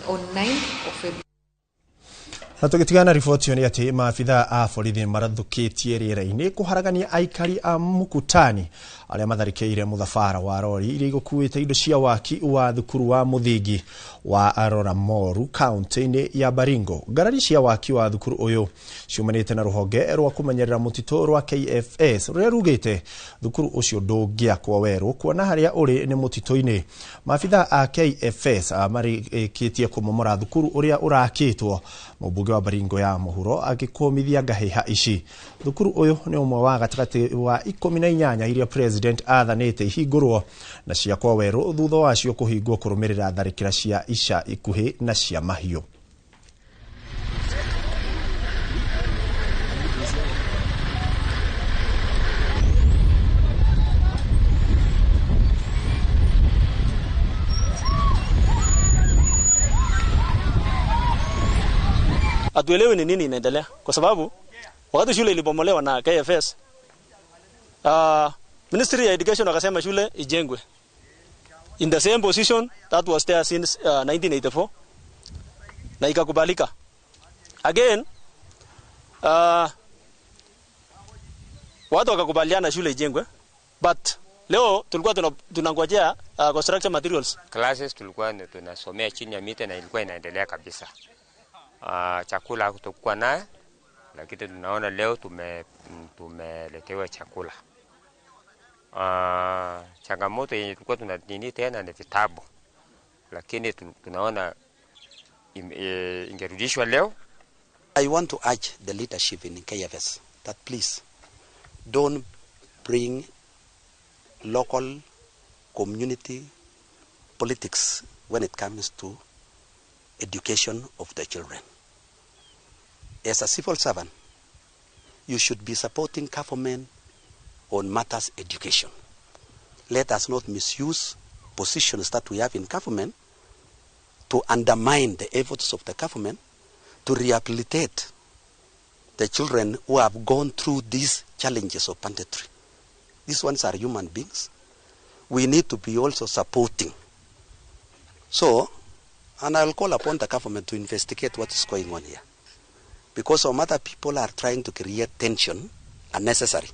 on 9th of February. Na tũgĩtigana riboti ĩyo nĩ atĩ maabitha a borithi marathũkĩtie rĩera-inĩ kũharagania aikari a Mukutani arĩa matharĩkĩire mũthabara wa rori iria igũkuĩte indo cia waki wa thukuru wa mũthingi wa Roramoru kaunti-inĩ ya Baringo. Ngarari cia waki wa thukuru ũyũ ciumanĩte na rũhonge rwa kũmenyerera mũtitũ rwa KFS rũrĩa rugĩte thukuru ũcio ndũngĩakwo werũ kuona harĩa ũrĩ nĩ mũtitũ-inĩ. Maabitha a KFS marĩkĩtie kũmomora thukuru ũrĩa ũrakĩtwo mũmbunge wa Baringo ya mũhuro agĩkũmithia ngahĩha ici. Thukuru ũyũ nĩ ũmwe wa gatagatĩ wa 18 iria president athanĩte ihingũrwo na ciakwo werũ thutha wacio kũhingwo kũrũmĩrĩra tharĩkĩra cia ica ikuhĩ na cia mahiũ. Hatuelewi ni nini inaendelea kwa sababu wakati shule ilibomolewa na KFS, Ministry ya Education wakasema shule ijengwe in the same position that was there since 1984 na ikakubalika. Again, watu wakakubaliana shule ijengwe, but leo tulikuwa tunangojea construction materials. Classes tulikuwa tunasomea chini ya miti na ilikuwa inaendelea kabisa. Chakula hatukuwa naye, lakini tunaona leo tumeletewa chakula. Changamoto yenye tulikuwa tunanini tena ni vitabu, lakini tunaona ingerudishwa leo. I want to urge the leadership in KFS that please don't bring local community politics when it comes to education of the children. As a civil servant, you should be supporting government on matters education. Let us not misuse positions that we have in government to undermine the efforts of the government to rehabilitate the children who have gone through these challenges of banditry. These ones are human beings. We need to be also supporting. So, and I will call upon the government to investigate what is going on here. Because some other people are trying to create tension unnecessary.